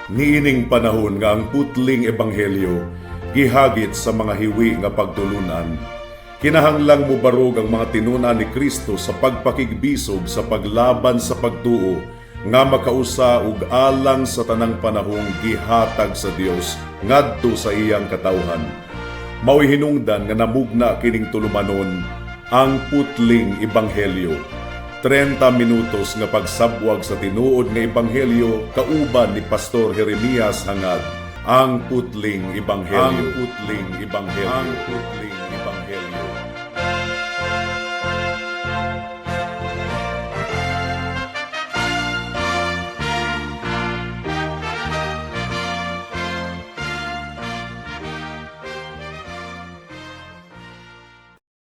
Niining panahon nga ang putling ebanghelyo gihagit sa mga hiwi nga pagtulunan, kinahanglang mubarog ang mga tinun-an ni Kristo sa pagpakigbisog sa paglaban sa pagtuo nga makausa ug alang sa tanang panahong gihatag sa Dios ngadto sa iyang katawhan. Mao'y hinungdan nga namugna kining tulumanon, Ang Putling Ebanghelyo. 30 minutos nga pagsabwag sa tinuod nga ebanghelyo kauban ni Pastor Jeremias Hangad. Ang Putling Ebanghelyo. Ang Putling Ebanghelyo. Ang Putling Ebanghelyo.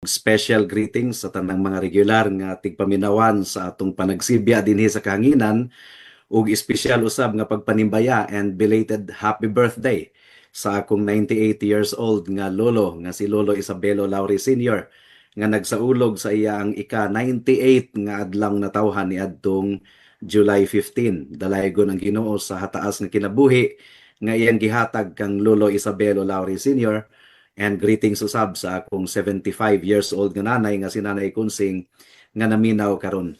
Special greetings sa tanang mga regular nga tigpaminawan sa atong panagsibya dinhi sa kahanginan ug espesyal usab nga pagpanimbaya and belated happy birthday sa akong 98 years old nga lolo nga si Lolo Isabelo Lauri Sr. nga nagsaulog sa iya ang ika-98 nga adlaw natawhan niadtong July 15. Dalaygon ang Ginoo sa hataas nga kinabuhi nga iyang gihatag kang Lolo Isabelo Lauri Sr. And greetings usab sa akong 75 years old nga nanay nga si Nanay Kunsing nga naminaw karon.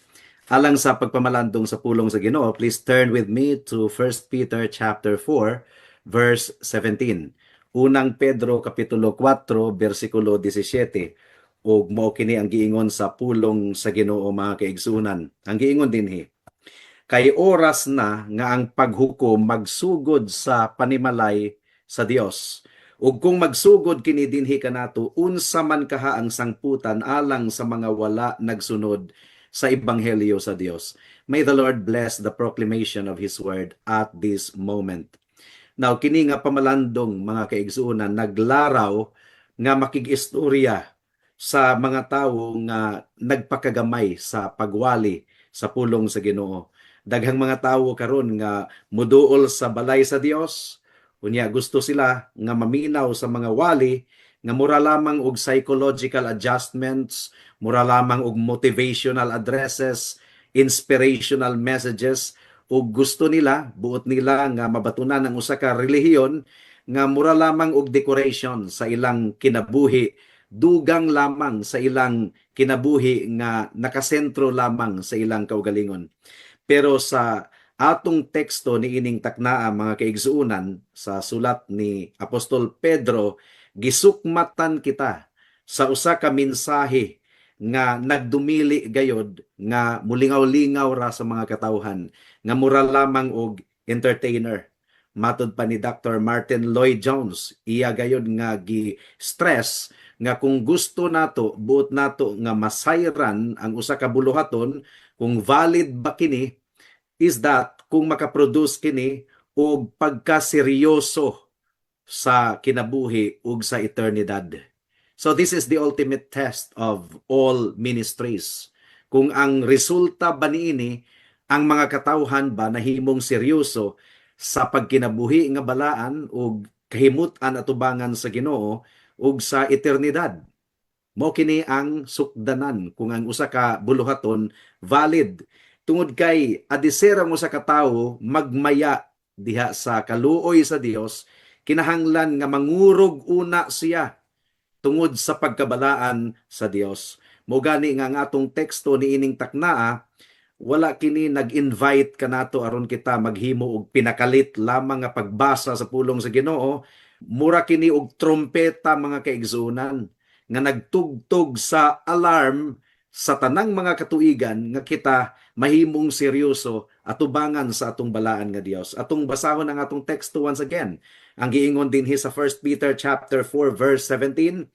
Alang sa pagpamalandong sa pulong sa Ginoo, please turn with me to 1 Peter chapter 4 verse 17. Unang Pedro kapitulo 4 bersikulo 17, ug mao kini ang giingon sa pulong sa Ginoo, mga kaigsuonan. Ang giingon dinhi: "Kay oras na nga ang paghukom magsugod sa panimalay sa Dios. Ug kung magsugod kini dinhi kanato, unsa man kaha ang sangputan alang sa mga wala nagsunod sa ebanghelyo sa Dios?" May the Lord bless the proclamation of His word at this moment. Now, kini nga pamalandong, mga kaigsuonan, naglaraw nga makig-istorya sa mga tawo nga nagpakagamay sa pagwali sa pulong sa Ginoo. Daghang mga tawo karon nga muduol sa balay sa Dios, unya gusto sila nga maminaw sa mga wali nga mura lamang og psychological adjustments, mura lamang og motivational addresses, inspirational messages, ug gusto nila, buot nila nga mabatunan ang usa ka relihiyon nga mura lamang og decoration sa ilang kinabuhi, dugang lamang sa ilang kinabuhi nga nakasentro lamang sa ilang kaugalingon. Pero sa atong teksto niining taknaa, mga kaigsuonan, sa sulat ni Apostol Pedro, gisukmatan kita sa usa ka mensahe nga nagdumili gayod nga mulingaw-lingaw ra sa mga katawhan nga mura lamang og entertainer. Matod pa ni Dr. Martin Lloyd Jones, iya gayod nga gi-stress nga kung gusto nato, buot nato nga masayran ang usa ka buluhaton kung valid ba kini, is that kung makaproduce kini og pagkaseryoso sa kinabuhi ug sa eternidad. So this is the ultimate test of all ministries. Kung ang resulta ba niini, ang mga katawhan ba nahimong seryoso sa pagkinabuhi nga balaan ug kahimut-an atubangan sa Ginoo ug sa eternidad. Mao kini ang sukdanan kung ang usa ka buluhaton valid, tungod kay adiser ang usa ka tawo magmaya diha sa kaluoy sa Dios, kinahanglan nga mangurog una siya tungod sa pagkabalaan sa Dios. Mo gani nga ang atong teksto niining taknaa, wala kini nag-invite kanato aron kita maghimo og pinakalit lamang nga pagbasa sa pulong sa Ginoo. Mura kini og trompeta, mga kaigsuonan, nga nagtugtog sa alarm sa tanang mga katuigan nga kita mahimong seryoso atubangan sa atong balaan nga Dios. Atong basahon ang atong teksto once again. Ang giingon dinhi sa 1 Peter chapter 4 verse 17: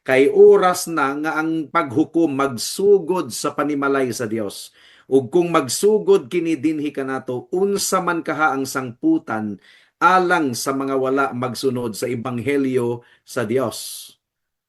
"Kay oras na nga ang paghukom magsugod sa panimalay sa Dios. Ug kung magsugod kini dinhi kanato, unsa man kaha ang sangputan alang sa mga wala magsunod sa ebanghelyo sa Dios?"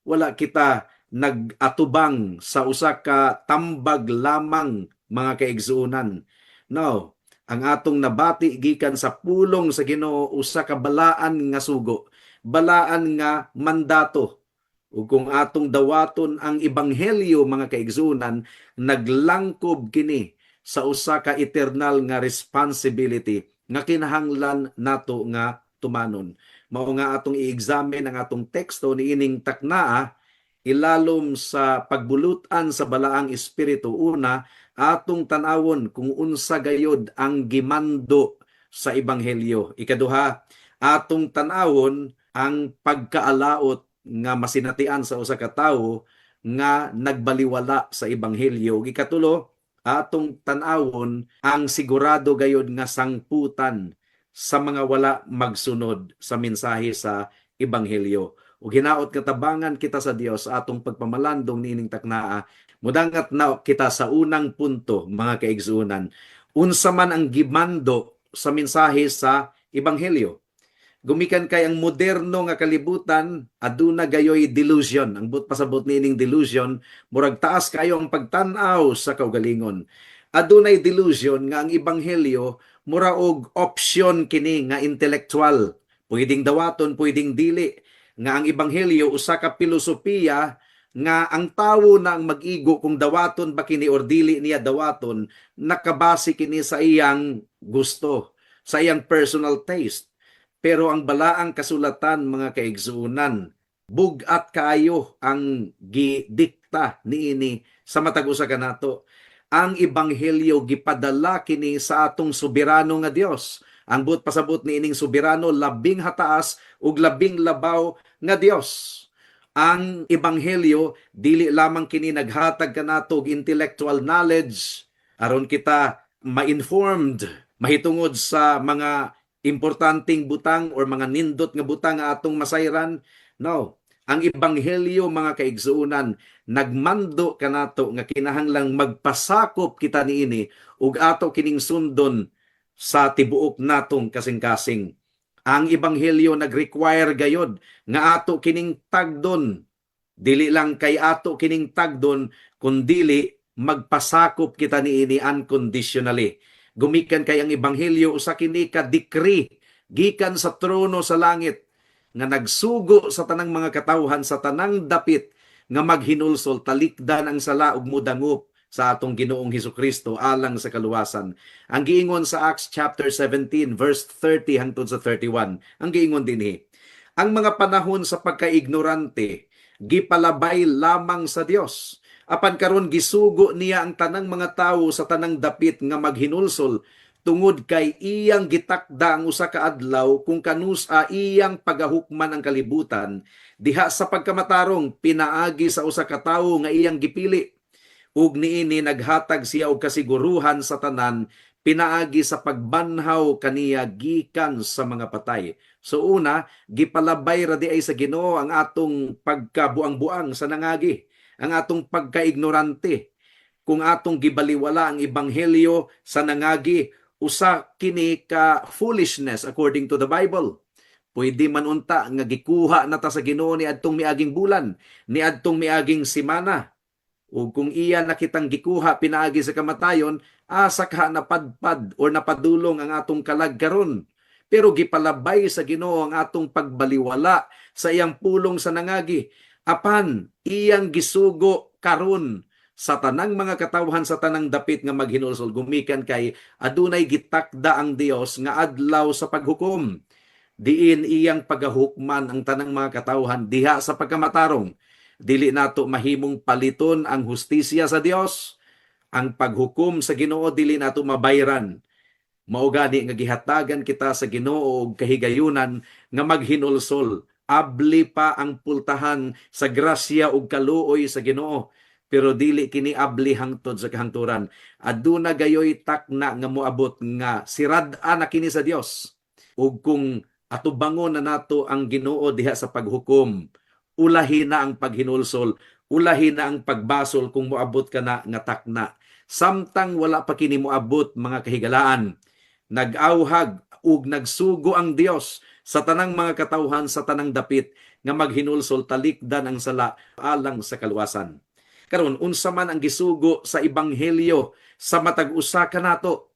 Wala kita nag-atubang sa usa ka tambag lamang, mga kaigsuonan. No, ang atong nabati gikan sa pulong sa Ginoo, usa ka balaan nga sugo, balaan nga mandato. Ug kung atong dawaton ang ebanghelyo, mga kaigsuonan, naglangkob kini sa usa ka eternal nga responsibility nga kinahanglan nato nga tumanon. Mao nga atong i-examine ang atong teksto niining taknaa ilalom sa pagbulutan sa Balaang Espiritu. Una, atong tan-awon kung unsa gayod ang gimando sa ebanghelyo. Ikaduha, atong tan-awon ang pagkaalaot nga masinatian sa usa ka tawo nga nagbaliwala sa ebanghelyo. Ug ikatulo, atong tan-awon ang sigurado gayod nga sangputan sa mga wala magsunod sa mensahe sa ebanghelyo. Ug hinaot nga tabangan kita sa Dios sa atong pagpamalandong niining taknaa. Mudangat na kita sa unang punto, mga kaigsuonan. Unsa man ang gimando sa mensahe sa ebanghelyo? Gumikan kay ang moderno nga kalibutan aduna gayoy delusion. Ang buot pasabot niining delusion, murag taas kayo ang pagtan-aw sa kaugalingon. Adunay delusion nga ang ebanghelyo mura og option kini nga intellectual. Pwedeng dawaton, pwedeng dili. Nga ang ebanghelyo usa ka pilosopiya nga ang tawo na ang mag-igo kung dawaton ba kini or dili niya dawaton, nakabase kini sa iyang gusto, sa iyang personal taste. Pero ang Balaang Kasulatan, mga kaigsuonan, bug-at kaayo ang gidikta niini sa matag usa kanato. Ang ebanghelyo gipadala kini sa atong soberano nga Dios. Ang buot pasabot niining soberano, labing hataas ug labing labaw nga Dios. Ang ebanghelyo dili lamang kini naghatag kanato og intellectual knowledge aron kita ma-informed mahitungod sa mga importanteng butang or mga nindot nga butang nga atong masayran. No. Ang ebanghelyo, mga kaigsuonan, nagmando kanato nga kinahanglang magpasakop kita niini ug ato kining sundon sa tibuok natong kasing-kasing. Ang ebanghelyo nag-require gayod nga ato kining tagdon. Dili lang kay ato kining tagdon, kundili magpasakop kita niini unconditionally. Gumikan kay ang ebanghelyo usa kini ka decree gikan sa trono sa langit nga nagsugo sa tanang mga katawhan sa tanang dapit nga maghinulsol, talikdan ang sala ug mudangop sa atong Ginoong Hesukristo alang sa kaluwasan. Ang giingon sa Acts chapter 17 verse 30 hangtod sa 31, ang giingon dinhi, "Ang mga panahon sa pagkaignorante gipalabay lamang sa Dios. Apan karon gisugo niya ang tanang mga tawo sa tanang dapit nga maghinulsol, tungod kay iyang gitakda ang usa ka adlaw kung kanus-a iyang pagahukman ang kalibutan diha sa pagkamatarong pinaagi sa usa ka tawo nga iyang gipili. Ug niini naghatag siya og kasiguruhan sa tanan pinaagi sa pagbanhaw kaniya gikan sa mga patay." So una, gipalabay ra diay sa Ginoo ang atong pagkabuang-buang sa nangagi, ang atong pagkaignorante. Kung atong gibaliwala ang ebanghelyo sa nangagi, usa kini ka foolishness according to the Bible. Pwede man unta nga gikuha na ta sa Ginoo ni adtong miaging bulan, ni adtong miaging semana. Ug kung iya na kitang gikuha pinaagi sa kamatayon, asa ka napadpad or napadulong ang atong kalag karon? Pero gipalabay sa Ginoo ang atong pagbaliwala sa iyang pulong sa nangagi. Apan iyang gisugo karon sa tanang mga katawhan sa tanang dapit nga maghinulsol, gumikan kay adunay gitakda ang Dios nga adlaw sa paghukom diin iyang pagahukman ang tanang mga katawhan diha sa pagkamatarong. Dili nato mahimong paliton ang hustisya sa Dios. Ang paghukom sa Ginoo dili nato mabayran. Mao gani nga gihatagan kita sa Ginoo og kahigayunan nga maghinulsol. Abli pa ang pultahan sa grasya ug kaluoy sa Ginoo, pero dili kini abli hangtod sa kahangturan. Aduna gayoy takna nga moabot nga sirad-an na kini sa Dios. Ug kung atubangon na nato ang Ginoo diha sa paghukom, ulahi na ang paghinulsol, ulahi na ang pagbasol kung moabot ka na nga takna. Samtang wala pa kini moabot, mga kahigalaan, nag-awhag ug nagsugo ang Dios sa tanang mga katawhan sa tanang dapit nga maghinulsol, talikdan ang sala alang sa kaluwasan. Karon, unsa man ang gisugo sa ebanghelyo sa matag usa kanato?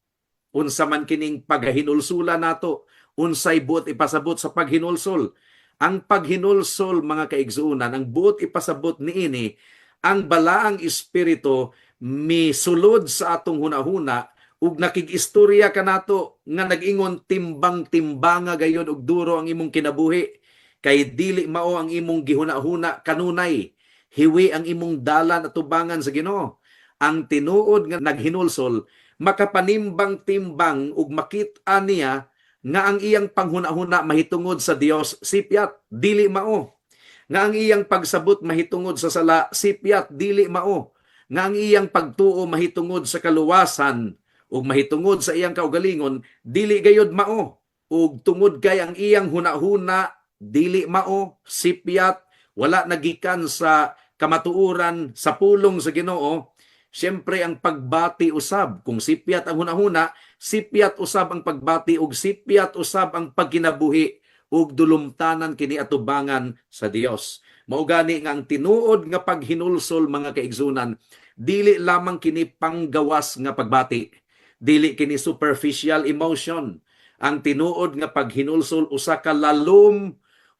Unsa man kining paghinulsula nato? Unsay buot ipasabot sa paghinulsol? Ang paghinulsol, mga kaigsuonan, ang buot ipasabot niini, ang Balaang Espiritu misulod sa atong hunahuna Ug nakig-istorya kanato nga nag-ingon timbang-timbanga gayod og duro ang imong kinabuhi kay dili mao ang imong gihuna-huna kanunay, hiwi ang imong dalan atubangan sa Ginoo. Ang tinuod nga naghinulsol makapanimbang-timbang ug makit-a niya nga ang iyang panghuna-huna mahitungod sa Dios sipyat, dili mao, nga ang iyang pagsabot mahitungod sa sala sipyat, dili mao, nga ang iyang pagtuo mahitungod sa kaluwasan ug mahitungod sa iyang kaugalingon dili gayod mao. Ug tungod kay ang iyang hunahuna dili mao, sipyat, wala nagikan sa kamatuoran sa pulong sa Ginoo, siyempre ang pagbati usab, kung sipyat ang hunahuna, sipyat usab ang pagbati ug sipyat usab ang pagkinabuhi ug dulumtanan kini atubangan sa Dios. Mao gani nga ang tinuod nga paghinulsol, mga kaigsunan, dili lamang kini panggawas nga pagbati, dili kini superficial emotion. Ang tinuod nga paghinulsol usa ka lalom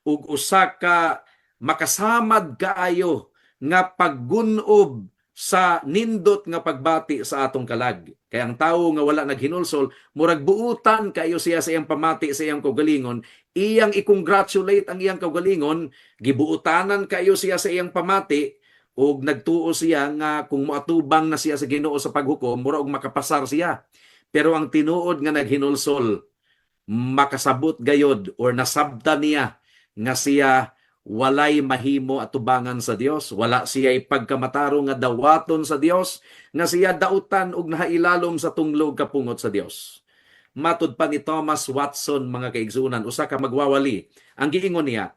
ug usa ka makasamad kaayo nga paggunob sa nindot nga pagbati sa atong kalag. Kay ang tawo nga wala naghinulsol, murag buutan kayo siya sa iyang pamati sa iyang kaugalingon, iyang i-congratulate ang iyang kaugalingon, gibuutanan kayo siya sa iyang pamati, ug nagtuo siya nga kung moatubang na siya sa Ginoo sa paghukom, mura og makapasar siya. Pero ang tinuod nga naghinulsol, makasabot gayod or nasabtan niya nga siya walay mahimo atubangan sa Dios, wala siya pagkamatarong nga dawaton sa Dios, nga siya dautan ug nahailalom sa tunglog kapungot sa Dios. Matud pa ni Thomas Watson, mga kaigsunan, usa ka magwawali, ang giingon niya,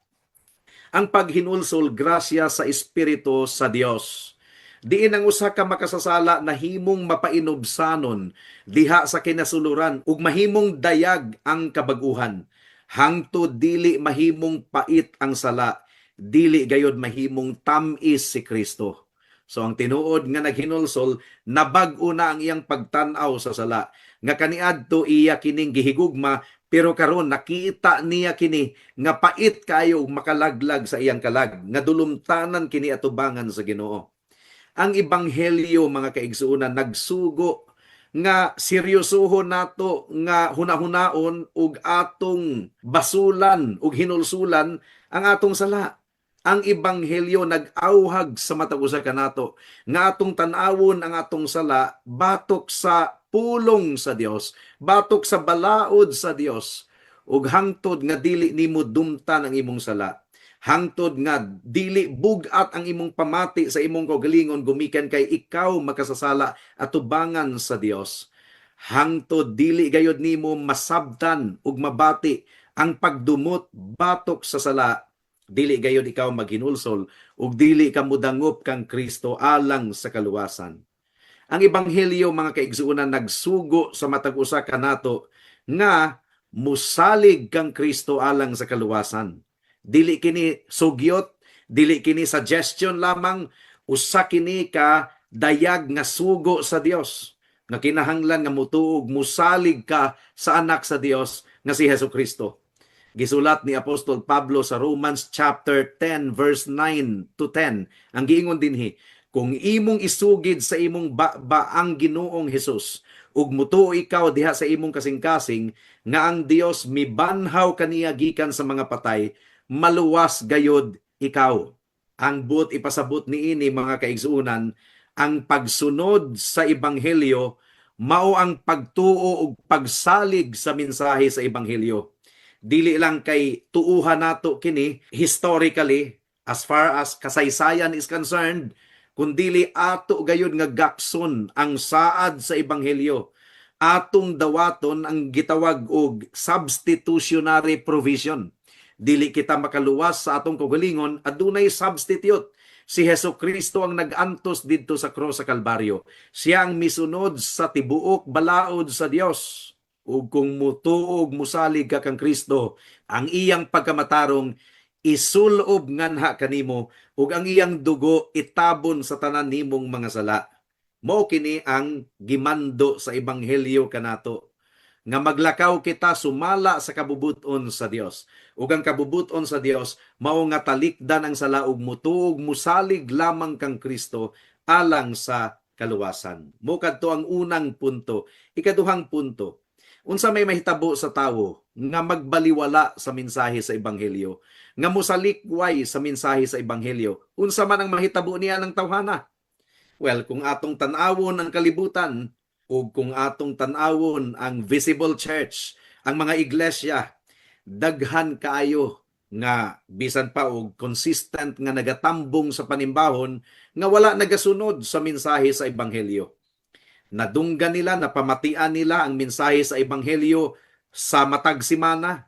ang paghinulsol grasya sa espiritu sa Dios. Diin ang usa ka makasasala nahimong mapainubsanon diha sa kinasuluran ug mahimong dayag ang kabag-uhan. Hangtod dili mahimong pait ang sala, dili gayod mahimong tam-is si Kristo. So ang tinuod nga naghinulsol, nabag-o na ang iyang pagtan-aw sa sala. Nga kaniadto iya kining gihigugma, pero karon nakita niya kini nga pait kayo makalaglag sa iyang kalag, nga dulumtanan kini atubangan sa Ginoo. Ang ebanghelyo, mga kaigsuonan, nagsugo nga seryosohon nato nga hunahunaon ug atong basulan ug hinulsulan ang atong sala. Ang ebanghelyo nag-awhag sa matag usa kanato nga atong tan-awon ang atong sala batok sa pulong sa Dios, batok sa balaod sa Dios, ug hangtod nga dili nimo dumtan ang imong sala, hangtod nga dili bug-at ang imong pamati sa imong kaugalingon gumikan kay ikaw makasasala atubangan sa Dios, hangtod dili gayod nimo masabtan ug mabati ang pagdumot batok sa sala, dili gayod ikaw maghinulsol ug dili ka mudangop kang Kristo alang sa kaluwasan. Ang ebanghelyo, mga kaigsuonan, nagsugo sa matag usa kanato nga musalig kang Kristo alang sa kaluwasan. Dili kini sugyot, dili kini suggestion lamang, usa kini ka dayag nga sugo sa Dios nga kinahanglan nga mutuog, musalig ka sa anak sa Dios nga si Hesus Kristo. Gisulat ni Apostol Pablo sa Romans chapter 10 verse 9 to 10. Ang giingon dinhi, kung imong isugid sa imong baba ang Ginoong Hesus ug mutuo ikaw diha sa imong kasing-kasing nga ang Dios mibanhaw kaniya gikan sa mga patay, maluwas gayod ikaw. Ang buot ipasabot niini, mga kaigsuonan, ang pagsunod sa ebanghelyo mao ang pagtuo ug pagsalig sa mensahe sa ebanghelyo. Dili lang kay tuuhan nato kini historically, as far as kasaysayan is concerned, kundili ato gayud nga gakson ang saad sa ebanghelyo. Atong dawaton ang gitawag og substitutionary provision. Dili kita makaluwas sa atong kaugalingon, adunay substitute. Si Hesus Kristo ang nag-antos didto sa krus sa Kalbaryo. Siya ang misunod sa tibuok balaod sa Dios. Ug kung mutuog, musalig ka kang Kristo, ang iyang pagkamatarong isulob nganha kanimo ug ang iyang dugo itabon sa tanan nimong mga sala. Mao kini ang gimando sa ebanghelyo kanato nga maglakaw kita sumala sa kabubuton sa Dios. Ug ang kabubuton sa Dios mao nga talikdan ang sala ug mutuog, musalig lamang kang Kristo alang sa kaluwasan. Mao kadto ang unang punto. Ikaduhang punto, unsa may mahitabo sa tawo nga magbaliwala sa mensahe sa ebanghelyo, nga mosalikway sa mensahe sa ebanghelyo? Unsa man ang mahitabo niya ng tawhana? Well, kung atong tan-awon ang kalibutan ug kung atong tan-awon ang visible church, ang mga iglesia, daghan kaayo nga bisan pa og consistent nga nagatambong sa panimbahon nga wala nagasunod sa mensahe sa ebanghelyo. Nadunggan nila, napamatian nila ang mensahe sa ebanghelyo sa matag semana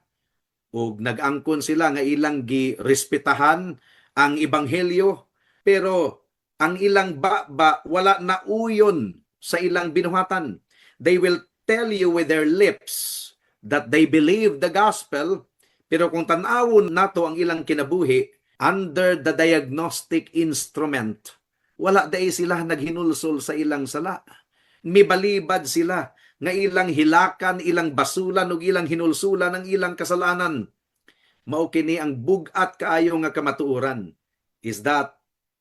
ug nag-angkon sila nga ilang girespetahan ang ebanghelyo, pero ang ilang baba wala nauyon sa ilang binuhatan. They will tell you with their lips that they believe the gospel, pero kung tan-awon nato ang ilang kinabuhi under the diagnostic instrument, wala diay sila naghinulsol sa ilang sala. Mibalibad sila nga ilang hilakan, ilang basulan ug ilang hinulsulan ang ilang kasalanan. Mao kini ang bug-at kaayo nga kamatuoran, is that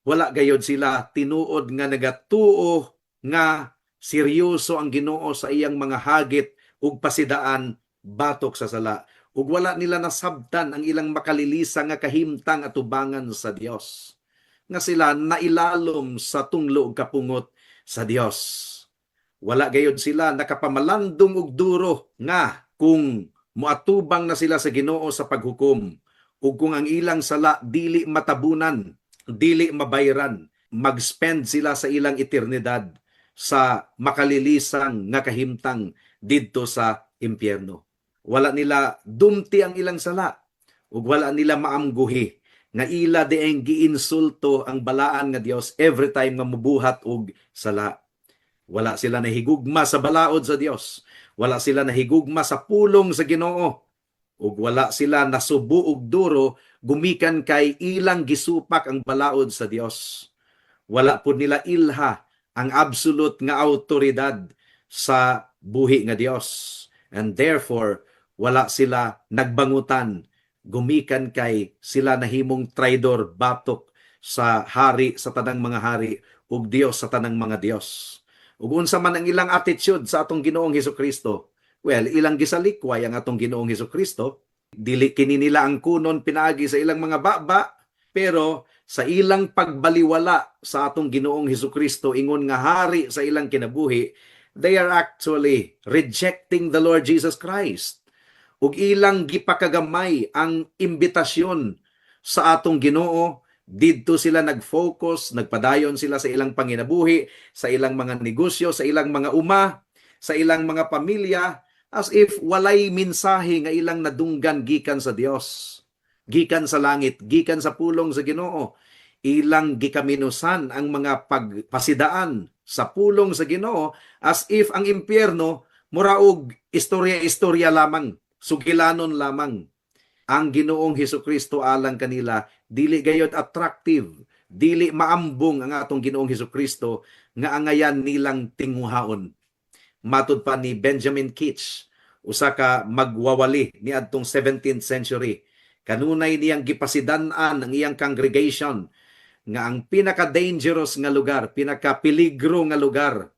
wala gayod sila tinuod nga nagatuo nga seryoso ang Ginoo sa iyang mga hagit ug pasidaan batok sa sala, ug wala nila nasabtan ang ilang makalilisa nga kahimtang atubangan sa Dios, nga sila nailalom sa tunglo ug kapungot sa Dios. Wala gayod sila nakapamalandong og duro nga kung moatubang na sila sa Ginoo sa paghukom ug kung ang ilang sala dili matabunan, dili mabayran, mag-spend sila sa ilang eternidad sa makalilisang nga kahimtang didto sa impyerno. Wala nila dumti ang ilang sala ug wala nila maamguhi nga ila diayng giinsulto ang balaan nga Dios every time nga mubuhat og sala. Wala sila nahigugma sa balaod sa Dios. Wala sila nahigugma sa pulong sa Ginoo. Ug wala sila nasubo og duro gumikan kay ilang gisupak ang balaod sa Dios. Wala pud nila ilha ang absolute nga autoridad sa buhi nga Dios. And therefore, wala sila nagbangutan gumikan kay sila nahimong traidor batok sa hari sa tanang mga hari ug Dios sa tanang mga Dios. Ug unsa man ang ilang attitude sa atong Ginoong Hesus Kristo? Well, ilang gisalikway ang atong Ginoong Hesus Kristo. Dili kini nila ang kunon pinaagi sa ilang mga baba, pero sa ilang pagbaliwala sa atong Ginoong Hesus Kristo ingon nga hari sa ilang kinabuhi, they are actually rejecting the Lord Jesus Christ. Ug ilang gipakagamay ang imbitasyon sa atong Ginoo. Didto sila nag-focus, nagpadayon sila sa ilang panginabuhi, sa ilang mga negosyo, sa ilang mga uma, sa ilang mga pamilya, as if walay mensahe nga ilang nadunggan gikan sa Dios, gikan sa langit, gikan sa pulong sa Ginoo. Ilang gikaminusan ang mga pagpasidaan sa pulong sa Ginoo as if ang impyerno mura og istorya-istorya lamang, sugilanon lamang. Ang Ginoong Hesus Kristo alang kanila dili gayod attractive, dili maambong ang atong Ginoong Hesus Kristo nga angayan nilang tinguhaon. Matud pa ni Benjamin Keach, usa ka magwawali niadtong 17th century, kanunay niyang gipasidan-an ang iyang congregation nga ang pinaka-dangerous nga lugar, pinaka-peligro nga lugar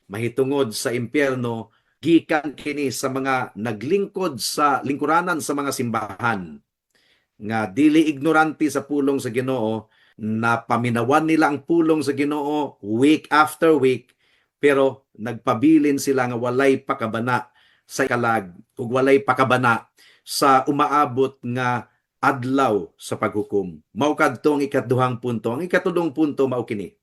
mahitungod sa impyerno gikan kini sa mga naglingkod sa lingkuranan sa mga simbahan nga dili ignorante sa pulong sa Ginoo, na paminawan nila ang pulong sa Ginoo week after week, pero nagpabilin sila nga walay pakabana sa kalag ug walay pakabana sa umaabot nga adlaw sa paghukom. Mao kadto ang ikaduhang punto. Ang ikatulong punto mao kini: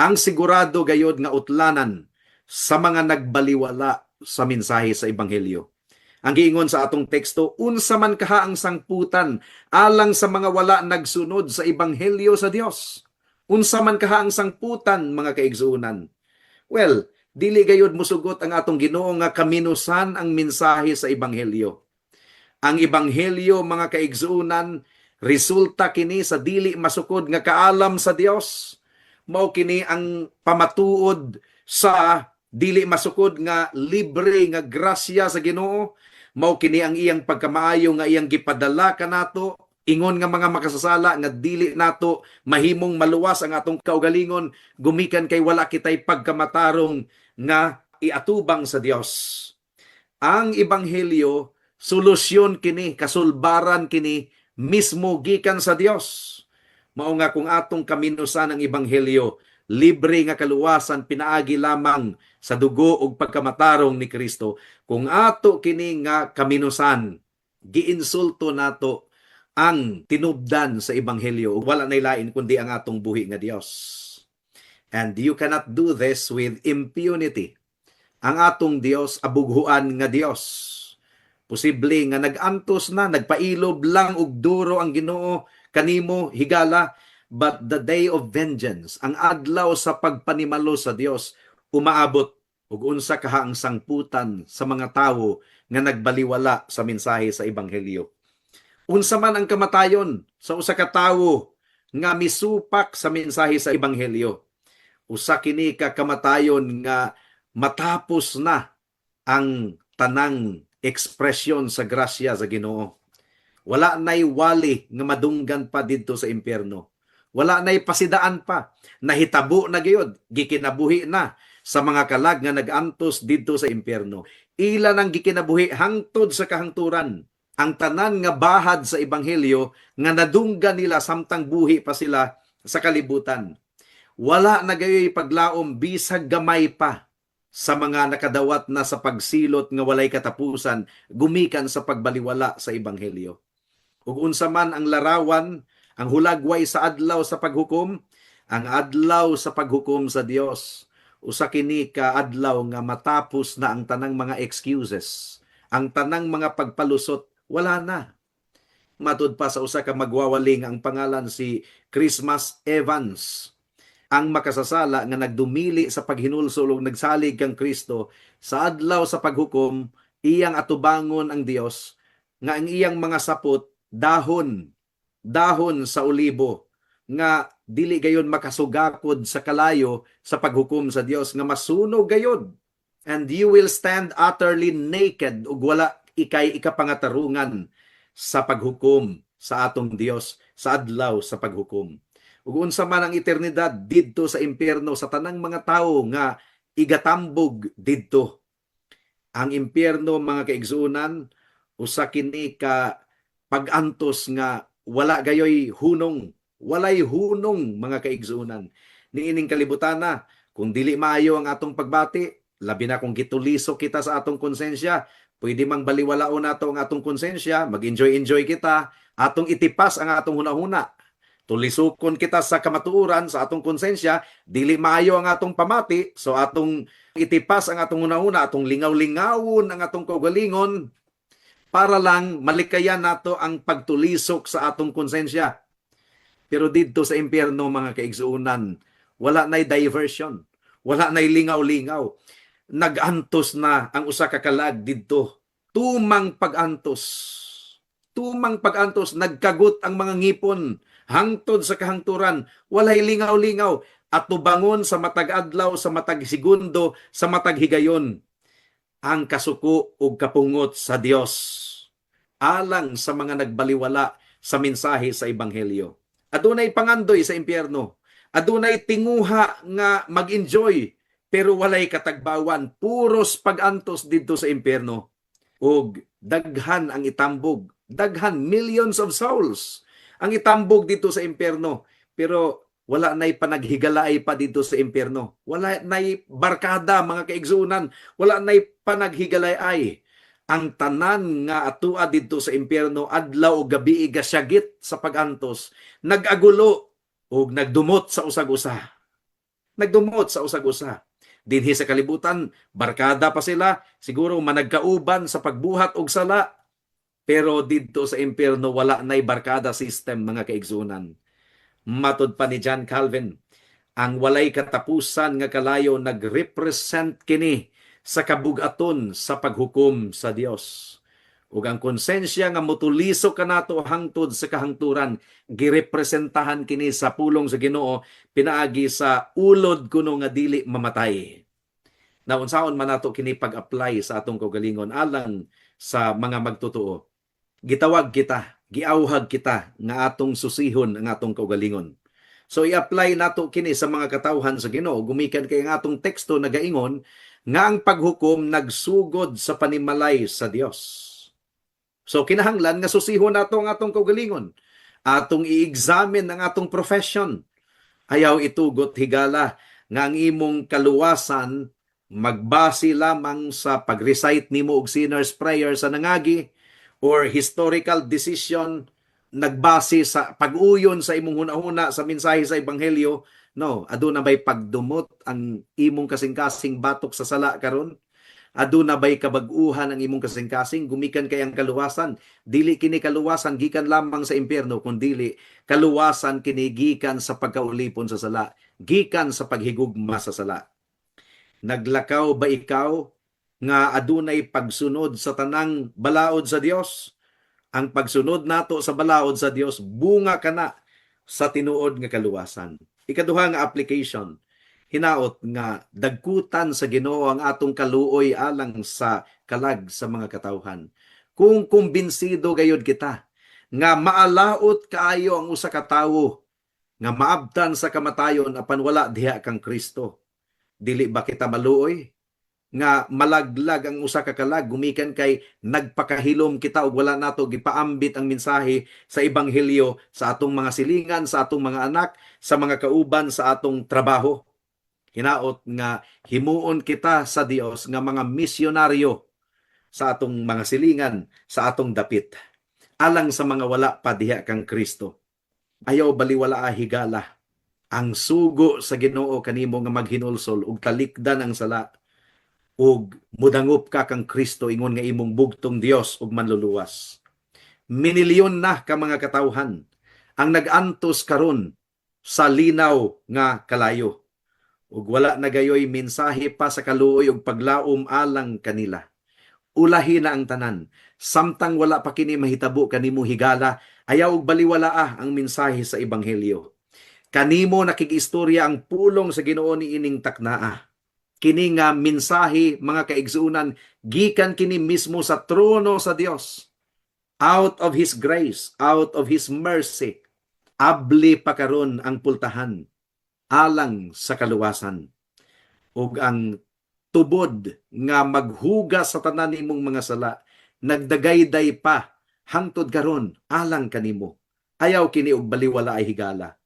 ang sigurado gayod nga utlanan sa mga nagbaliwala sa mensahe sa ebanghelyo. Ang giingon sa atong teksto, unsa man kaha ang sangputan alang sa mga wala nagsunod sa ebanghelyo sa Dios? Unsa man kaha ang sangputan, mga kaigsuonan? Well, dili gayod musugot ang atong Ginoo nga kaminusan ang mensahe sa ebanghelyo. Ang ebanghelyo, mga kaigsuonan, resulta kini sa dili masukod nga kaalam sa Dios. Mao kini ang pamatuod sa dili masukod nga libre nga grasya sa Ginoo. Mao kini ang iyang pagkamaayo nga iyang gipadala kanato. Ingon nga mga makasasala nga dili nato mahimong maluwas ang atong kaugalingon gumikan kay wala kitay pagkamatarong nga iatubang sa Dios. Ang ebanghelyo, solusyon kini, kasulbaran kini mismo gikan sa Dios. Mao nga kung atong kaminusan ang ebanghelyo, libre nga kaluwasan pinaagi lamang sa dugo ug pagkamatarong ni Kristo. Kung ato kini nga kaminusan, giinsulto nato ang tinubdan sa ebanghelyo ug wala nay lain kundi ang atong buhi nga Dios. And you cannot do this with impunity. Ang atong Dios, abughuan nga Dios. Posible nga nag-antos na, nagpailob lang og duro ang Ginoo kanimo higala, but the day of vengeance, ang adlaw sa pagpanimalo sa Dios, umaabot. Ug unsa kaha ang sangputan sa mga tawo nga nagbaliwala sa mensahe sa ebanghelyo? Unsa man ang kamatayon sa usa ka tawo nga misupak sa mensahe sa ebanghelyo? Usa kini ka kamatayon nga matapos na ang tanang ekspresyon sa grasya sa Ginoo. Wala nay wali nga madunggan pa didto sa impyerno. Wala nay pasidaan pa. Nahitabo na gayod, gikinabuhi na sa mga kalag nga nag-antos didto sa impyerno. Ila nang gikinabuhi hangtod sa kahangturan ang tanan nga bahad sa ebanghelyo nga nadunggan nila samtang buhi pa sila sa kalibutan. Wala na gayoy paglaom bisag gamay pa sa mga nakadawat na sa pagsilot nga walay katapusan gumikan sa pagbaliwala sa ebanghelyo. Ug unsa man ang larawan, ang hulagway sa adlaw sa paghukom? Ang adlaw sa paghukom sa Dios, usa kini ka adlaw nga matapos na ang tanang mga excuses, ang tanang mga pagpalusot, wala na. Matud pa sa usa ka magwawaling, ang pangalan si Christmas Evans, ang makasasala nga nagdumili sa paghinulsol ug nagsalig kang Kristo, sa adlaw sa paghukom iyang atubangon ang Dios nga ang iyang mga sapot dahon dahon sa olibo nga dili gayon makasugakod sa kalayo sa paghukom sa Dios nga masunog gayod, "And you will stand utterly naked," ug wala ikay ikapangatarungan sa paghukom sa atong Dios sa adlaw sa paghukom. Ug unsa man ang eternidad didto sa impyerno sa tanang mga tawo nga igatambog didto? Ang impyerno, mga kaigsuonan, usa kini ka pag-antos nga wala gayoy hunong, walay hunong, mga kaigsuonan. Niining kalibutana, kung dili maayo ang atong pagbati, labi na kung gituliso kita sa atong konsensya, pwede mang baliwalaon nato ang atong konsensya, mag-enjoy-enjoy kita, atong itipas ang atong hunahuna. Tulisukon kita sa kamatuoran sa atong konsensya, dili maayo ang atong pamati, so atong itipas ang atong hunahuna, atong lingaw-lingawon ang atong kaugalingon para lang malikayan nato ang pagtulisok sa atong konsensya. Pero didto sa impyerno, mga kaigsuonan, wala nay diversion, wala nay lingaw-lingaw. Nag-antos na ang usa ka kalag didto. Tumang pag-antos. Tumang pag-antos, nagkagot ang mga ngipon hangtod sa kahangturan, walay lingaw-lingaw, atubangon sa matag adlaw, sa matag segundo, sa matag higayon ang kasuko ug kapungot sa Dios alang sa mga nagbaliwala sa mensahe sa ebanghelyo. Adunay pangandoy sa impyerno. Adunay tinguha nga mag-enjoy, pero walay katagbawan, puros pag-antos didto sa impyerno. Ug daghan ang itambog, daghan, millions of souls ang itambog dito sa impyerno, pero wala na'y panaghigalaay pa dito sa impyerno. Wala na'y barkada, mga kaigsuonan, wala na'y panaghigalaay. Ang tanan nga atua didto sa impyerno, adlaw o gabi gasyagit sa pagantos, nag-agulo ug nagdumot sa usag-usa. Nagdumot sa usag-usa. Dinhi sa kalibutan, barkada pa sila, siguro managkauban sa pagbuhat og sala. Pero didto sa impyerno, wala na'y barkada system, mga kaigsuonan. Matud pa ni John Calvin, ang walay katapusan nga kalayo nagrepresent kini sa kabugaton sa paghukom sa Dios. Ug ang konsensya nga motuliso kanato hangtod sa kahangturan, girepresentahan kini sa pulong sa Ginoo pinaagi sa ulod kuno nga dili mamatay. Na unsaon man nato kini pag-apply sa atong kaugalingon alang sa mga magtotoo? Gitawag kita, Giawhag kita nga atong susihon ang atong kaugalingon. So i-apply nato kini sa mga katawhan sa Ginoo, gumikan kay ang atong teksto nagaingon nga ang paghukom nagsugod sa panimalay sa Dios. So kinahanglan nga susihon nato ang atong kaugalingon. Atong i-examine ang atong profession. Ayaw itugot, higala, nga ang imong kaluwasan magbase lamang sa pag-recite nimo og sinner's prayer sa nangagi or historical decision nagbase sa pag-uyon sa imong hunahuna sa mensahe sa ebanghelyo. No, aduna bay pagdumot ang imong kasing-kasing batok sa sala karon? Aduna bay kabag-uhan ang imong kasing-kasing, gumikan kay ang kaluwasan dili kini kaluwasan gikan lamang sa impyerno, kundili kaluwasan kini gikan sa pagkaulipon sa sala, gikan sa paghigugma sa sala. Naglakaw ba ikaw nga adunay pagsunod sa tanang balaod sa Dios? Ang pagsunod nato sa balaod sa Dios, bunga kana sa tinuod nga kaluwasan. Ikaduha nga application, hinaot nga dagkutan sa Ginoo ang atong kaluoy alang sa kalag sa mga katawhan. Kung kumbinsido gayud kita nga maalaot kaayo ang usa ka tawo nga maabtan sa kamatayon apan wala diha kang Kristo, dili ba kita maluoy nga malaglag ang usa ka kalag gumikan kay nagpakahilom kita ug wala nato gipaambit ang mensahe sa ebanghelyo sa atong mga silingan, sa atong mga anak, sa mga kauban sa atong trabaho? Hinaot nga himuon kita sa Dios nga mga misyonaryo sa atong mga silingan, sa atong dapit, alang sa mga wala pa diha kang Kristo. Ayaw baliwala, higala, ang sugo sa Ginoo kanimo nga maghinulsol ug talikdan ang sala ug mudangop ka kang Kristo ingon nga imong bugtong Dios ug manluluwas. Minilyon na ka mga katawhan ang nag-antos karon sa linaw nga kalayo ug wala na gayoy mensahe pa sa kaluoy ug paglaom alang kanila. Ulahi na ang tanan. Samtang wala pa kini mahitabo kanimo, higala, ayaw og baliwalaa ang mensahe sa ebanghelyo. Kanimo nakig-istorya ang pulong sa Ginoo niining taknaa. Kini nga mensahe, mga kaigsuonan, gikan kini mismo sa trono sa Dios. Out of His grace, out of His mercy, abli pa karon ang pultahan alang sa kaluwasan. Ug ang tubod nga maghugas sa tanan nimong mga sala nagdagayday pa hangtod karon alang kanimo. Ayaw kini og baliwala ay, higala.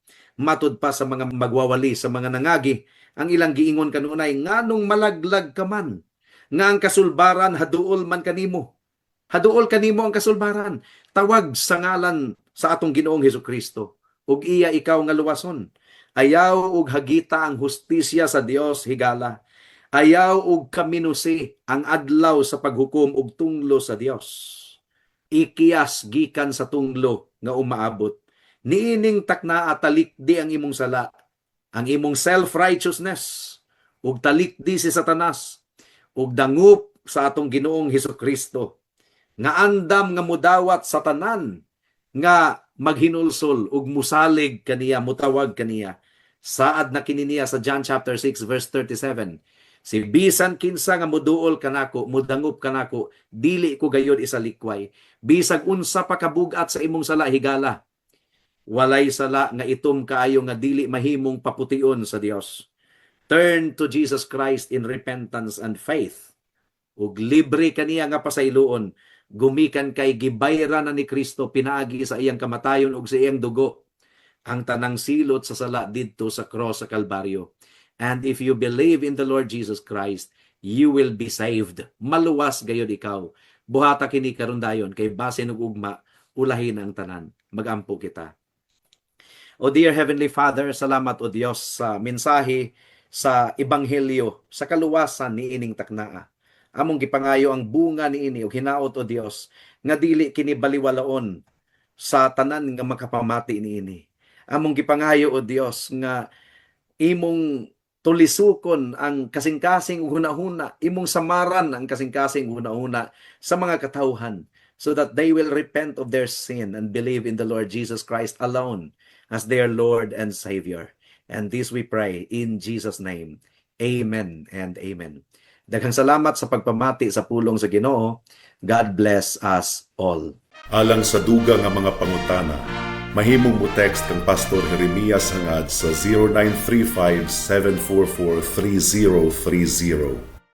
Matud pa sa mga magwawali, sa mga nangagi, ang ilang giingon kanunay, nganong malaglag ka man nga ang kasulbaran haduol man kanimo? Haduol kanimo ang kasulbaran. Tawag sa ngalan sa atong Ginoong Hesukristo ug iya ikaw nga luwason. Ayaw og hagita ang hustisya sa Dios, higala. Ayaw og kaminusi ang adlaw sa paghukom og tunglo sa Dios. Ikiyas gikan sa tunglo nga umaabot. Niining taknaa, talikdi ang imong sala, ang imong self-righteousness, ug talikdi si Satanas ug dangup sa atong Ginoong Hesukristo nga andam nga mudawat sa tanan nga maghinulsol ug musalig kaniya, mutawag kaniya. Saad na kini niya sa John chapter 6 verse 37: "Si bisan kinsa nga muduol kanako, mudangop kanako, dili ko gayod isalikway." Bisag unsa pa kabugat sa imong sala, higala, walay sala nga itom kaayo nga dili mahimong papution sa Dios. Turn to Jesus Christ in repentance and faith. Ug libre kaniya nga pasayloon gumikan kay gibayran na ni Kristo pinaagi sa iyang kamatayon ug sa iyang dugo ang tanang silot sa sala didto sa cross sa Kalbaryo. And if you believe in the Lord Jesus Christ, you will be saved. Maluwas gayod ikaw. Buhata kini karon dayon kay basin ug ugma ulahin ang tanan. Magampo kita. O dear Heavenly Father, salamat, O Dios, sa mensahe sa ebanghelyo, sa kaluwasan niining taknaa. Among gipangayo ang bunga niini ug hinaot, O Dios, nga dili kini baliwalaon sa tanan nga makapamati niini. Among gipangayo, O Dios, nga imong tulisukon ang kasing-kasing ug hunahuna, imong samaran ang kasing-kasing hunahuna sa mga katawhan so that they will repent of their sin and believe in the Lord Jesus Christ alone as their Lord and Savior. And this we pray in Jesus' name. Amen and amen. Daghang salamat sa pagpamati sa pulong sa Ginoo. God bless us all. Alang sa dugang nga mga pangutana, mahimong mo text kang Pastor Jeremias Hangad sa 0935 744 3030.